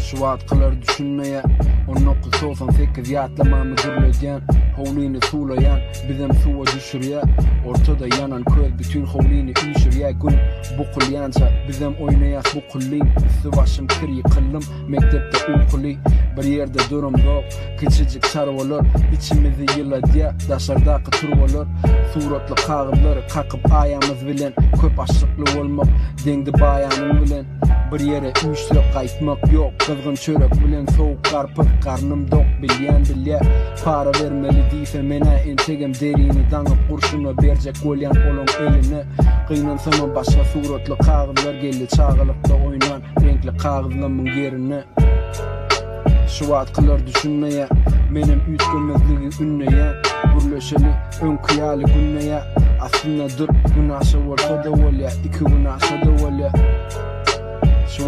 Şu wagtkylar düşünmeýä. 1998 ýatlamamy gürledýän, Howlyny suwlaýan, bizem suwa düşürýä. Ortada ýanan köz bütin howlyny üýşürýä. Gün bukulýança bizem oýnaýas bukullyň. Üsti başym kir ýykyldym mekdepde ukuly. Bir ýerde duramzok, kiçijik çarwalar içimizi ýyladýa. Daşardaky turbalar suratly kagyzlary kakyp aýamyz bilen köp aşykly bolmak deňdi baýanyň bilen. Bir ýere üýşsek gaýtmak ýok Gyzgyn çörek bilen sowuk garpyz Garnym dok bilýän bilýä Para bermeli diýse menä entegem Derini daňyp gurşuna berjek bolýan olaň eline Gynansamam başga suratly kagyzlar geldi Çagalykda oýnan reňkli kagyzlamyň ýerine Şu wagtkylar düşünmeýä Menem üýtgemezligi ündeýän Gürleşeli öňki ýaly gündeýä Aslynda dur gün aşa bolsa-da bolýa Iki gün aşa-da bolýa Şu.